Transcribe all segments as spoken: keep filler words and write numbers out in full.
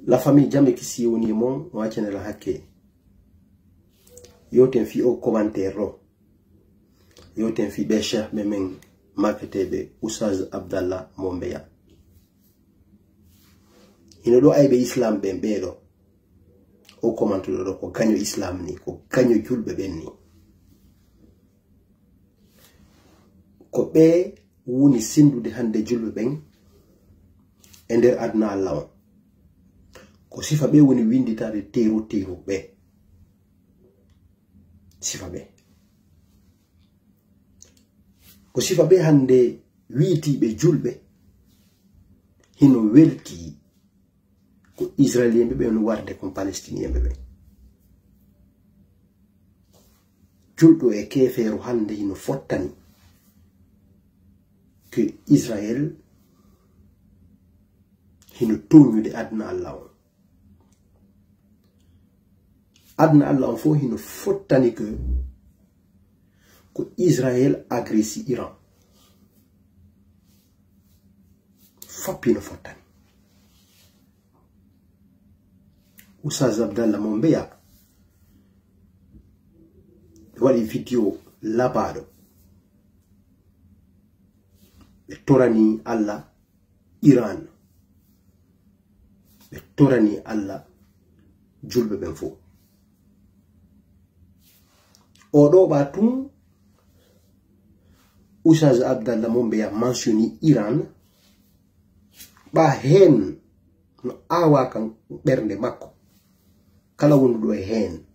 La famille, jam e kisiyee woni e mon, mo accane la hakke. Yewten fii o commentaire ɗo. Yewten fii ɓe cheikh ɓe men maketeeɓe Oustaz Abdallah Mombeya. Hino ɗo ayɓe Islam ɓen ɓeeɗo. O commentuɗo ɗo ko gaño Islam ni, ko gaño julɓe ɓen ni. Ko ɓe woni sendude hannde julɓe ɓen e nder aduna Allah on. Ko sifa ɓe woni winnditaade teeru teeru ɓe. Sifa ɓe. Ko sifa ɓe hannde wi'itiiɓe julɓe hino weltii ko Israélienɓe ɓe no warde kon Palestinienɓe ɓe. Julɗo e keefeeru hannde hino fottani ko Israel hino tooñude aduna Allah on. Aduna Allah on fof hino fottani ko, ko Israel agresi Iran. Fop hino fottani. Oustaz Abdallah Mombeya ɓe waɗi video labaaɗo. Ɓe torani Allah Iran. Ɓe torani Allah julɓe ɓen fof. O ɗo ɓa tun, Oustaz Abdallah Mombeya mentionné Iran, ɓa heen no awa kan ɓernde makko. Kala wonduɗo e heen,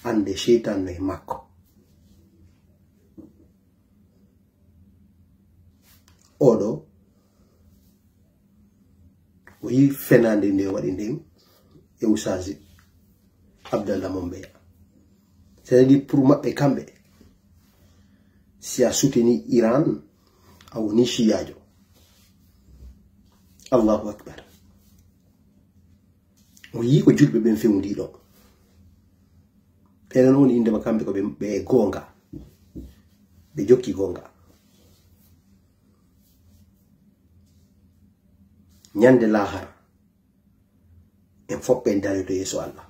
annde seytan no e makko. Oɗo, o yi fenaande nde waɗi nden e Oustaz Abdallah Mombeya. C'est-à-dire pour maɓɓe kamɓe, si a soutenir Iran, a woni shiyajo. Allahu Akbar. O yii ko julɓe ɓen fewndi ɗo. Enen woni indema kamɓe ko ɓe, ɓe goonga. Ɓe jokki goonga. Ñande laahara, en fof ɓe darito yeeso Allah.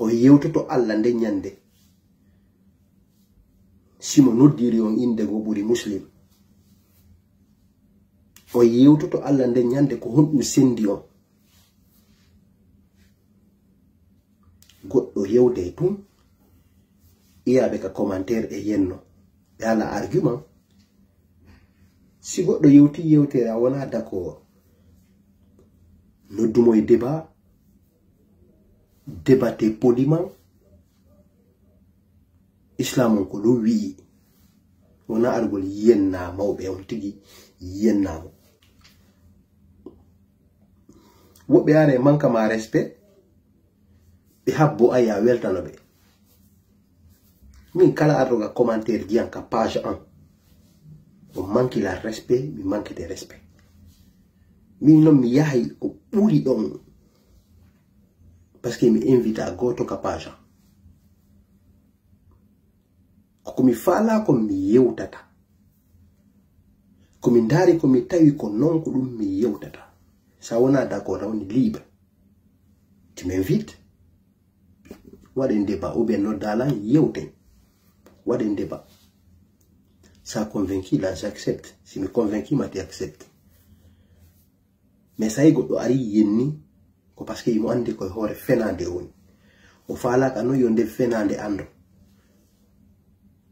O yewtoto Allah nde ñande. Simo noddiri on innde ngo ɓuri Muslim. O yewtoto Allah nde ñande ko honɗum sendi on. Goɗɗo yewtay tun, iyaaɓe ka commentaire e yenno. Ɓe ala argument. Si goɗɗo yewti yewtere a wona d'accord, noddumo e débat, débattez poliment. Islam on ko ɗum wi'i, wona argol yiyenna mawɓe on tigi yiyenna mo. Woɓɓe are manque ma respect, ɓe habbo aya weltano ɓe. Min kala arɗo ka commentaire jiyan ka page an, o manque la respect, mi manque de respect. Min noon mi yahay ko ɓuri ɗon, parce que mi invite a goto ka page an. Ko mi faala ko mi yewtata. Ko mi ndaari ko mi tawi ko noon ko ɗum mi yewtata. Sa wona d'accord, a woni libre. Tu m'invites. Waɗen débat ou bien nodda lan yewten. Waɗen débat. Sa convaincu lan j'accepte. Si mi convaincu ma tu acceptes. Mais sa yi goɗɗo ari yenni, ko parce que imo anndi koye hoore fenaande o woni. O faalaaka noon yo nde fenaande anndo.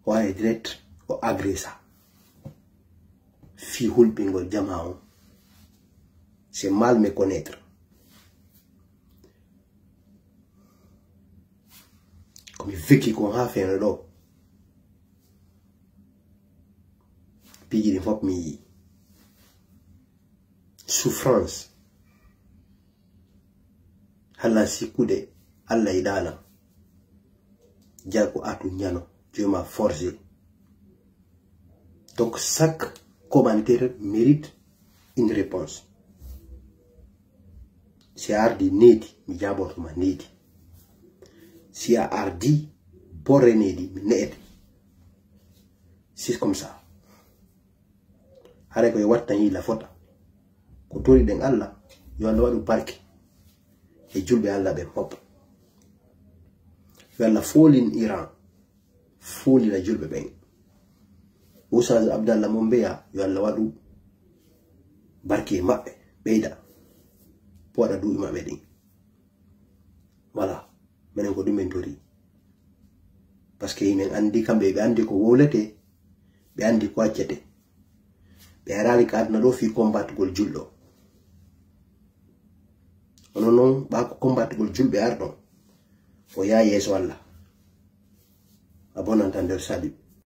O ari direct, o agressa. Fii hulɓingol jamaa on. C'est mal méconnaître. Ko mi fekki ko haa feeno ɗo. Piiji ɗin fof mi yii. Souffrance. Hala sikkude Allah e ɗaala. Jago atu ñano, jooma forcé. Donc chaque commentaire mérite une réponse. Si a ardi needi, mi jaaborto ma needi. Si a ardi borre needi, mi ne'ete. C'est comme ça. Haray ko e watta hiila fota. Ko toriɗen Allah, yo Allah waɗu barke e julɓe Allah ɓen fof. Yo Allah foolin Iran, foolina julɓe ɓen. Oustaz Abdallah Mombeya, yo Allah waɗu barke e maɓɓe, ɓeyda, pooɗa duuɓi maɓɓe ɗin. Voilà, minen ko ɗum min tori. Parce que himin anndi kamɓe, ɓe anndi ko wowlete, ɓe anndi ko accete. Ɓe araali ka aduna ɗo fii combatugol julɗo. Hono non, ɓa ko combatugol julɓe arɗon, o yaa yeeso Allah. A bonanta nder salut.